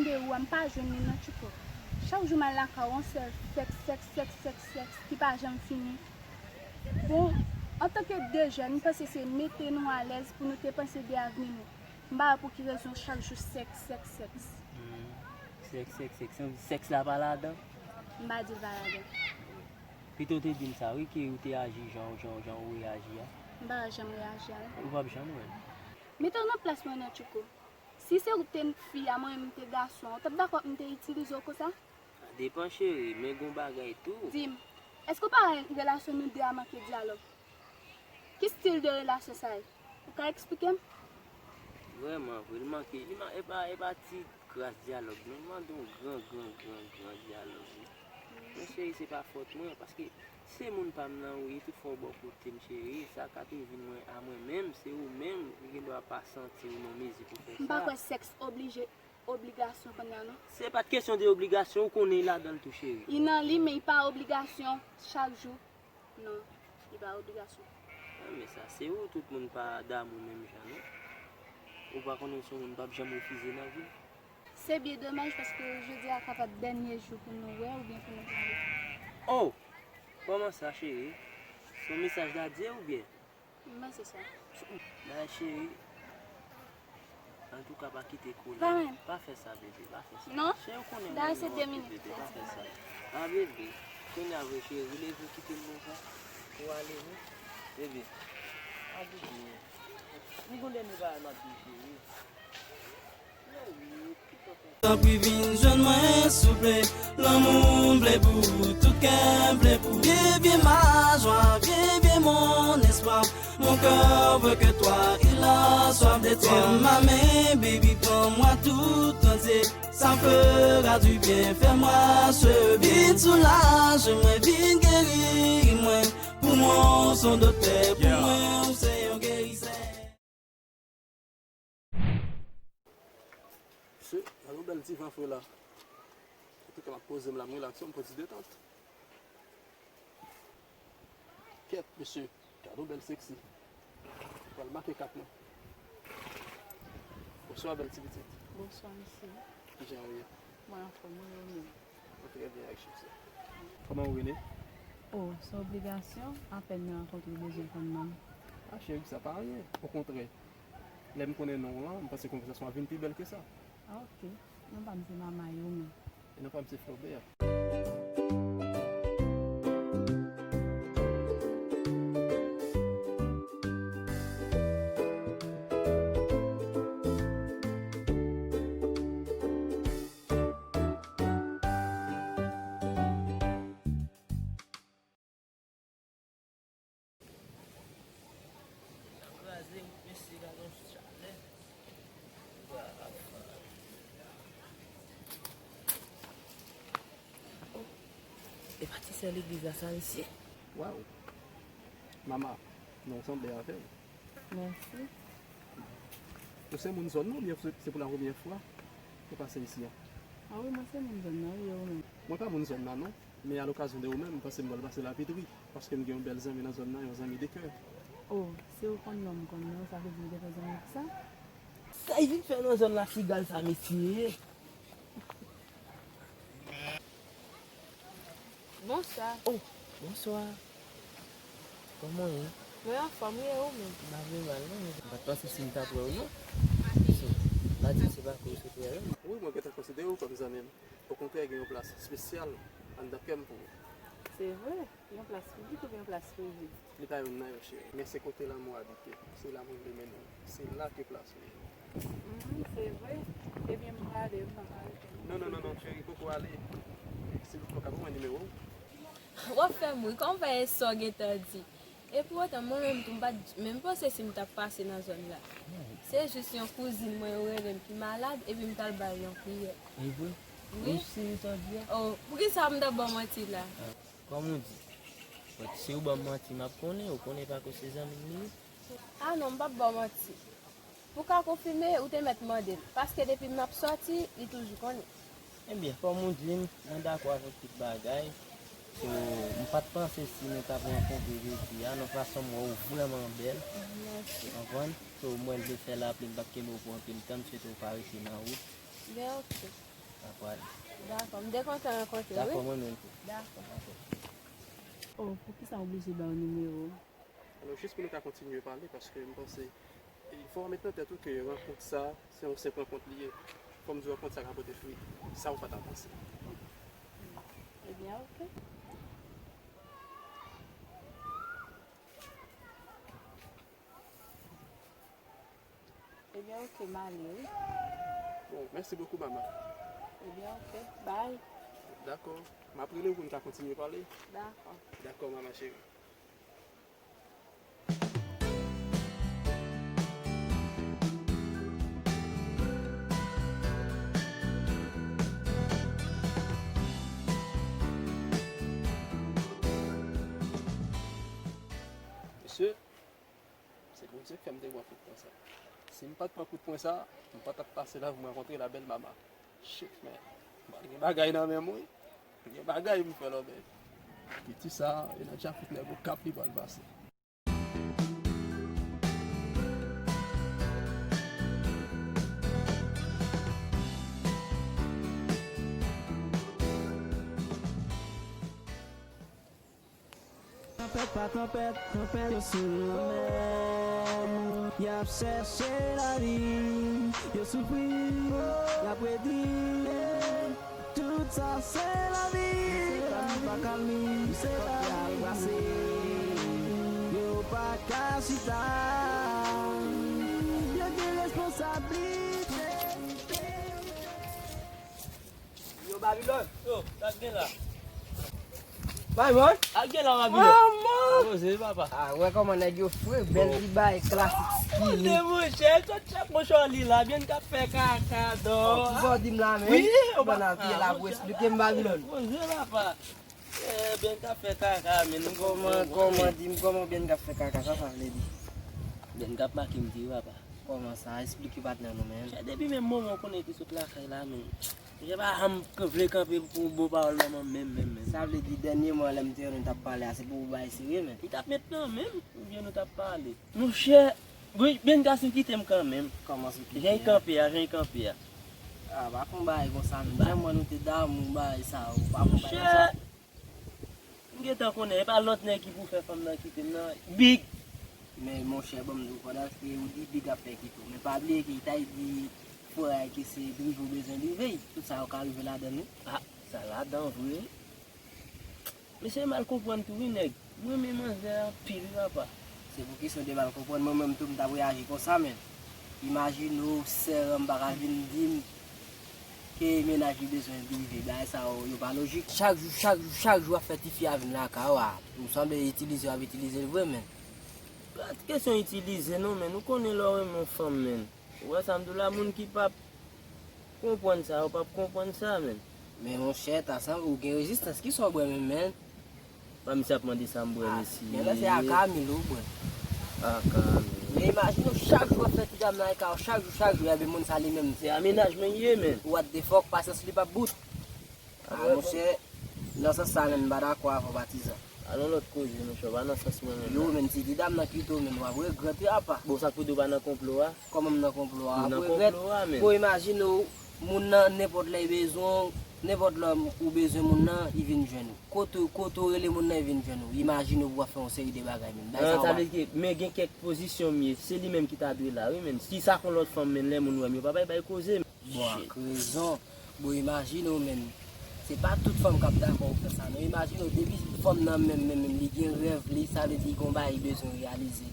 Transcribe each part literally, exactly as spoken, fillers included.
Tande ou a, m pa jwenn li non, Tchouko. Chak jou m al lakay ou, yon sèl sèks, sèks, sèks, sèks, sèks ki pa janm fini. Bon, antanke de jèn, m panse se mete nou alèz pou nou te panse de avni nou. M pa wè pou ki rezon chak jou sèks, sèks, sèks. Hmm. Sèks, sèks, sèks. Sèks la pa ladan? M pa di l pa ladan. Pito w te di m sa wi, ke ou te aji jan, jan, jan ou reyaji a. M pa janm reyaji a. Ou p ap janm wè l. Mete w nan plas mwen non, Tchouko. Si se ou k te fi a, mwen menm m te gason an, ou t ap dakò pou m te itilize w konsa? Sa depann, cheri, men gon bagay tou. Di m, èske w pa wè relasyon nou de a manke dyalòg? Ki stil de relasyon sa ye? Ou ka eksplike m? Vrèman vre, li manke, li ma-, e pa, e pa ti kras dyalòg, non, li mande yon gran, gran, gran, gran dyalòg, wi. Men cheri, se pa fòt mwen, paske se moun pa m nan ou ye, tout fwa w bò kote m, cheri, sa ka tou vin mwen, a mwen menm, se ou menm, ou gen dwa pa santi w nan mezi pou fè sa. M pa kwè sèks oblije, obligasyon kounye a, non. Se pa t kesyon de obligasyon, ou konnen li ladan l tou, cheri. Li nan li, men li pa obligasyon chak jou. Non, li pa obligasyon. Ah, men sa, se ou, tout moun pa damou menm jan, non. Ou pa konnen se yon moun p ap janm refize nan vi l. Se byen domaj, paske jodi a kapab dènye jou pou nou wè oubyen pou nou pale. Oh! Kòman sa, cheri? Se yon mesaj dadye oubyen? M panse sa. Bagay cheri. Antouka, pa kite kolè. Pa menm. Pa fè sa, bebe, pa fè sa. Non. Cheri, ou konnen mwen menm, bebe, pa fè sa. A, bebe, kounye a vre, cheri, ou leve, ou kite m konsa. Ou ale, wi. Bebe. A, bebe. Ni gon dènye bagay m ap di w, cheri. Tanpri vin jwenn mwen souple. Lanmou m vle pou ou, tout kè m vle pou ou. Viens, viens ma joie, viens, viens mon espoir. Mon cœur veut que toi, il a soif de toi. Tiens ma main, baby, prends-moi tout entier. Ça fera du bien, fais-moi ce bien. Vin soulaje mwen, vin geri mwen. Pou mwen, ou se yon doktè, pou mwen, ou se yon gerisè. Mesye, gade yon bèl ti van fre la. Antouka, m ap poze m la, m relakse, m pran ti detant. Kèt, mesye, gade yon bèl seksi. Pral make kat mwen. Bonswa, bèl ti pitit. Bonswa, mesye. Kijan ou ye? Mwen anfòm, wi, ou menm? Mwen trè byen, ak chèf sa. Kòman ou rele? Oh, se obligasyon, apèn nou rankontre, bezwen konn non m. Ah, cheri, sa pa anyen. Okontrè, lè m konnen non w lan, m panse konvèsasyon an vin pi bèl ke sa. Ah, ok. Non pa m se Mama, e ou menm? E non pa m se Flaubert. E pa ti sè legliz la sa, mesye? Waw! Mama, non w sanble avè l. Mèsi. Ou se moun zòn nan oubyen se, se pou la premyè fwa ou pase isi a? A wi, mwen se moun zòn nan, wi, e ou menm? Mwen pa moun zòn nan, non. Men a lokazyon de ou menm, m panse m pral pase la Petri, paske m gen yon bèl zanmi nan zòn nan, yon zanmi de kè. Oh, si ou konn non m, konn non, sa vle di ou te fè zanmi pou sa? Sa y vin fè nan zòn la, sigal sa, mesye? Bonswa. Oh, bonswa. Kòman w ye? Mwen anfòm, wi, e ou menm? M pa vle mal, non. M pa t panse si m t ap wè w, non. So, m pa di se pa kou sot wè, non. Wi, mwen gentan konsidere w kòm zanmi m. Okontrè, gen yon plas espesyal anndan kè m pou ou. Se vre, yon plas piblik oubyen yon plas prive? Li pa youn nan yo, cheri, men se kote lanmou abite. Se la mwen vle mennen w. Se la ke plas ou ye. Mhm, se vre. Ebyen, m prale, m pa ka rete. Non, non, non, non, cheri, poko ale. Silvouplè, w ka ban mwen nimewo w? W ap fè m ri, kòman w fè e sa w gentan di? E pou otan, mwen menm tou, m pa t menm panse si m t ap pase nan zòn la. Se jis yon kouzin mwen, yo rele m ki malad, epi m t al ba l yon priyè. E vre? Wi. Ou serye sa w di a? Oh, poukisa m t ap ba w manti la? Ah, kòm ou di, se ou ban m manti, m ap konnen, ou konnen pa kou se zanmi m li ye. Ah non, m p ap ba w manti. Pou w ka konfime, ou te mèt mande l, paske depi m ap sòti, li toujou konnen. Ebyen, kòm ou di m, mwen dakò avèk tout bagay. So, m pa t panse si nou t ap rankontre jodi a, nan fason m wè w vrèman bèl. Mèsi. Konprann? So, m wè l te fè lapli, m p ap kenbe w pou anpil tan, m swete w pa rete nan wout. Ben, ok. Dakò, m te kontan rankontre w, wi. Dakò, mwen menm tou. Dakò. Dakò. Oh, poukisa w oblije ba w nimewo w? Alò, jis pou nou ka kontinye pale, paske m panse, e, fò w met nan tèt ou ke rankont sa, se yon senp rankont li ye. Fò m di w rankont sa ka pote fwi. Sa w pa ta panse. Ebyen, oke. Ebyen, oke, m ale, wi. Bon, mèsi bokou, mama. Ebyen, oke, bay. Dakò. M ap rele w pou n ka kontinye pale. Dakò. Dakò, mama cheri. Mesye, se Bondye k fè m te pran kout pwen sa. Si m pa t pran kout pwen sa, m pa t ap pase la pou m rankontre la bèl mama. Shit, man. M pral gen bagay nan men m, wi. Gen bagay pou m fè lòbèy. Piti sa, e nan djafit nèg Okap li pral pase. Tanpèt pa tanpèt, tanpèt yo sou lanmè. Y ap chèche lavi, yo soufri, y ap redi. Tout sa se lavi, lavi pa kalmi, se fòk y al brase. Yo pa ka chita, yo gen responsablite. Yo, Babilòn. Yo, sa k gen la? Bay, man. Sa k gen la, Babilòn? Manman! Poze, papa. Ah, wè kòman nèg yo fre, bèl ti bay, klasik, skili. Monchè, chak, chak mouchwa li la, byen k ap fè kaka, dò. Oh, kisa w di m la, men? Wi, ou pa nan pye la pou esplike m, Babilòn. Poze, papa. Eh, byen k ap fè kaka, men nou kòman, kòman, di m kòman byen k ap fè kaka, sa sa vle di? Byen k ap make m di, papa. Kòman sa? Esplike patnè nou, men. Depi menm moman w konnen te sot lakay la, men. Jan pa janm vle kanpe pou bon pawòl nan men menm, menm, menm. Sa vle di, dènyèman, lè m te wè nou t ap pale a, se pou w bay serye, men. Li t ap met nan men m, oubyen nou t ap pale? Monchè, wi, byen gason kite m kanmenm. Kòman se kite a? Jan l kanpe a, jan l kanpe a. Ah, pa fè yon bagay konsa, menm. Jan mwen nou te damou, bagay sa, ou pa fè yon bagay konsa. Monchè, m gentan konnen, e pa lòt nèg ki pou fè fanm nan kite m nan, Big. Men, monchè, ban m di w, pandan ke ou di Big ap fè kite w, men pa bliye ke Tay di frè a ke se drive ou bezwen drive, tout sa yo ka rive ladan l, wi. Ah, sa ladan vre. Mesye mal konprann tou, wi, nèg. M renmen manzè anpil, wi, papa. Se pou kesyon de mal konprann, mwen menm tou, m t ap reyaji konsa, men. Imajine w, sè an m pa ka vin di m ke mennaj li bezwen drive. Bagay sa yo, yo pa lojik. Chak jou, chak jou, chak jou w ap fè tifi a vin lakay ou a. Ou sanble itilize w ap itilize l vre, men. Pa t kesyon itilize, non, men nou konnen lè w renmen yon fanm, men. Ou wè sa m di w la, moun ki p ap konprann sa, yo p ap konprann sa, menn. Men monchè, ta sanble ou gen rezistans. Kisa w bwè menm, menn? Ban misye ap mande sa m bwè, mesye. Men la se Akamil ou bwè. Akamil. Men imajine w, chak jou w ap fè ti dam nan kay ou, chak jou, chak jou, ebyen moun sa li menm. Se a mennaj mwen ye, menn. What the fuck, pasyans li p ap bout. Ah, monchè, nan sans sa menm, m pa dakò avè w, patizan. Al yon lòt koze, monchè, w pa nan sans mwen menm. Yo, menn, si ti dam nan kite w, menn, w ap regrèt, wi, apa. Bon, sa k pou di w pa nan konplo a? Kòman m nan konplo a? Ou nan konplo a, menn. Bon, imajine w, moun nan, nenpòt lè li bezwen w, nenpòt lè ou bezwen moun nan, li vin jwenn ou. Kote, kote w rele moun nan, li vin jwenn ou. Imajine w pou w ap fè yon seri de bagay, menn. Bagay sa yo pa. Sa vle di ke, men gen kèk pozisyon m ye, se li menm ki ta dwe la, wi, menn. Si sa k yon lòt fanm, menn, lè moun wè m, yo pa bay, bay koze. Bon, ak rezon. Bon, imajine w, menn. Se pa tout fanm k ap dakò ou fè sa, non. Imajine w, depi fanm nan menm, menm, menm, li gen rèv li, sa vle di li gen yon bagay li bezwen reyalize.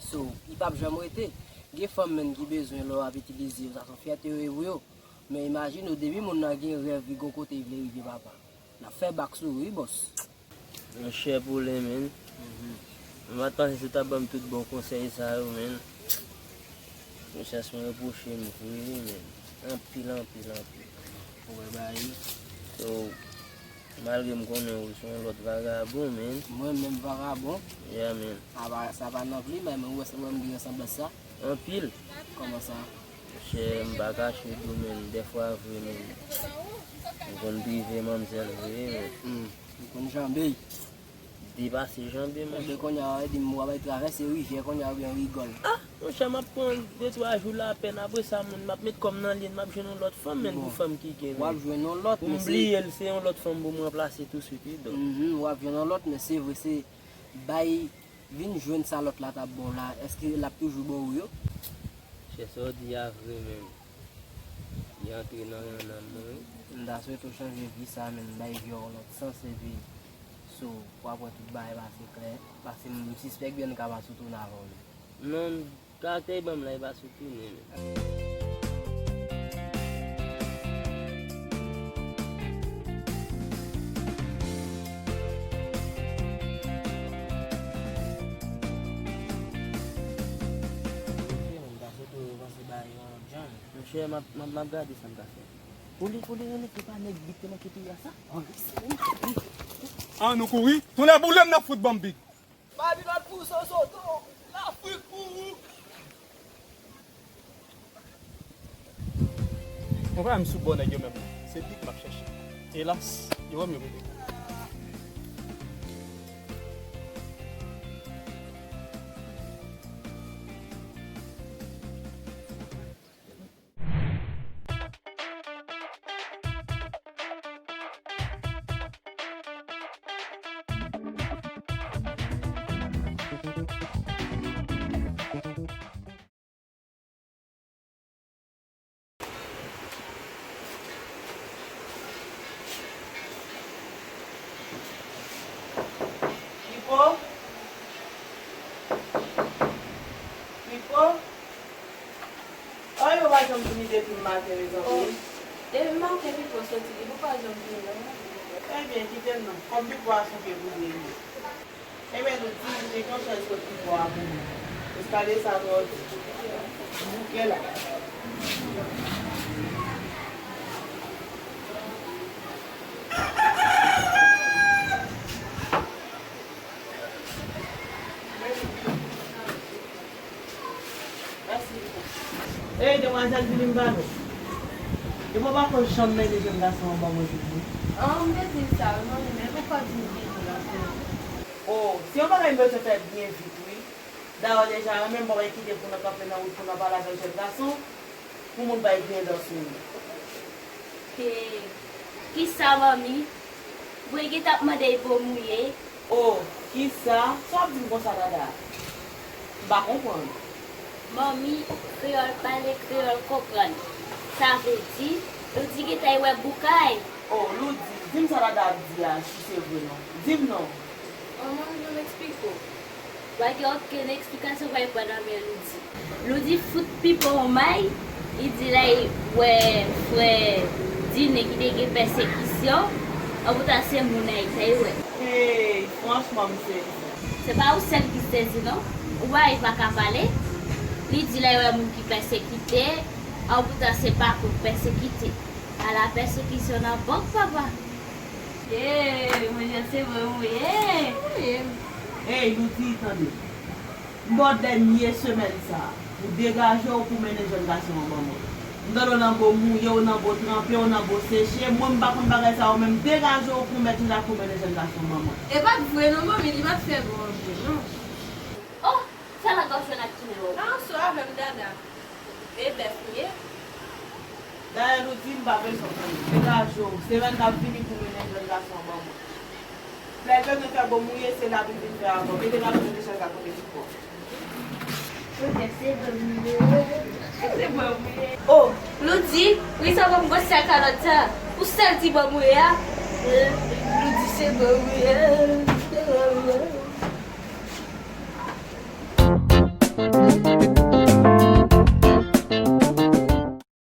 So, li p ap janm rete. Gen fanm, menn, ki bezwen lè w ap itilize yo, sa se yon fyète yo ye pou yo. Men imajine w, depi moun nan gen rèv li, gen yon kote li vle rive, papa. N ap fè bak sou ou, wi, bòs. Monchè, pou lè, menn. Mhm. Mwen pa t panse si w t ap ban m tout bon konsèy sa yo, menn. Konsyans mwen repwoche m vre, wi, menn. Anpil, anpil, anpil. Ou wè bagay yo? So, malgre m konnen ou se yon lòt vagabon, menn. Mwen menm vagabon? Yeah, menn. A pa, sa pa nan plim, men ou wè sa mwen m gen sanblans sa? Anpil. Kòman sa? Monchè, m pa kache di w, menn, dèfwa vre, menn. M konn drive manmzèl vre, menn. Hmm. Ou konn janbe. Depase janbe, monchè. Ebyen, kounye a, w di m w ap al travèse rivyè, kounye a, oubyen w rigòl. Ah! Monchè, m ap pran de twa jou lapèn, apre sa, moun, m ap met kò m nan li, m ap jwenn yon lòt fanm, menm pou fanm ki gen li. W ap jwenn yon lòt, pou m bliye l, se yon lòt fanm pou m ranplase touswit, wi, dòk. Mhm, w ap jwenn yon lòt, men se vre, se bay vin jwenn sa lòt la t ap ba w la, èske l ap toujou ba w yo? Chè, sa w di a vre menm. Li antre nan, nan nanm mwen, wi. M ta swete w chanje vi sa menm, bay vi a yon lòt sans, epi sou, w ap wè tout bagay pase klè, paske m sispèk Bianca pa sou tounen avè w menm. Non, karaktè li ban m la, li pa sou tounen menm. Monchè, m ap, m ap, m ap gade sa m ka fè. Kole, kole, rele, se pa nèg big te manke touye a sa? An, nou kouri. Tonlè boule m nan fout ban m big. Babilòn pou Sosoto, Lafrik pou ou. Mwen pa menm sou bò nèg yo menm. Se big m ap chèche. Elas, yo wè m yo rete. Pipo? Pipo? Oh, yo pa janm vini depi maten, mezanmi. Oh, depi maten Pipo soti, li poko janm vini non. Ebyen, kite l non. Kòm Pipo a son pye boule li ye. Ebyen, nou di, nou te gen yon chèz kot Pipo a pou nou. Eskalye sa twò di. Bouke la. Mèsi. Ey, demwazèl, vini m pale w. Depi w pa konn janm mennen jèn gason an ban mwen toujou. An, m te di l sa, wi, manmi, men poukò w di m vini la, sè? O, se yon bagay m bezwen fè byen vit, wi. Dayè, deja, mwen menm, m pa kite pou n ap kanpe nan wout pou n ap pale avèk jèn gason. Pou moun pa al griyen dan sou ou. Hey, kisa, manmi? Mwen gentan ap mande l pou mouye. O, kisa? Sa w ap di m konsa, Dada? M pa konprann. Manmi, kreyòl pale, kreyòl konprann. Sa vle di, Loudi gentan wè boukay. O, Loudi, di m sa Dada ap di a, si se vre non. Di m non. Manman, m jwenn eksplike w. Pa gen okenn eksplikasyon w pral pran nan men Loudi. Loudi fout Pipo yon may, li di lè l wè frè Dine ki te gen pèsekisyon, anpoutan se moun Ayiti a l wè. Hey, franchman, m sezi. Se pa ou sèl ki sezi, non. Ou wè, li pa ka pale. Li di lè l wè moun ki pèsekite, anpoutan se pa pou l pèsekite. Ala pèsekisyon nan bank, papa! Hey, mwen jan se vre m ye. Ey, Loudi, tande. M ba w dènye semèn sa a pou degaje w pou mennen jèn gason an ban mwen. M tande w nan bo mouye, w nan bo tranpe, w nan bo seche. Mwen, m pa konn bagay sa yo, men degaje w pou mèt Jezak pou mennen jèn gason an ban mwen. E pa t vre non, manmi, li pa t fè bon vre non. Oh, sa la gòch yo n ap tounen wè w. An sou avè m, Dada. E bèf m ye. Dayè, Loudi, m pa bezwen w tande. Degaje w. Semèn k ap vini pou mennen jèn gason an ban mwen. Lè l bezwen fè bo mouye, se l ap vin fè avè w. Mete gason nan chèz la kote Pipo. Poutèt se bo mouye. Se bo mouye. O, Loudi, wi sa ban m gwo sèl kalòt sa. Ou sèl di bo mouye a. Loudi se bo mouye.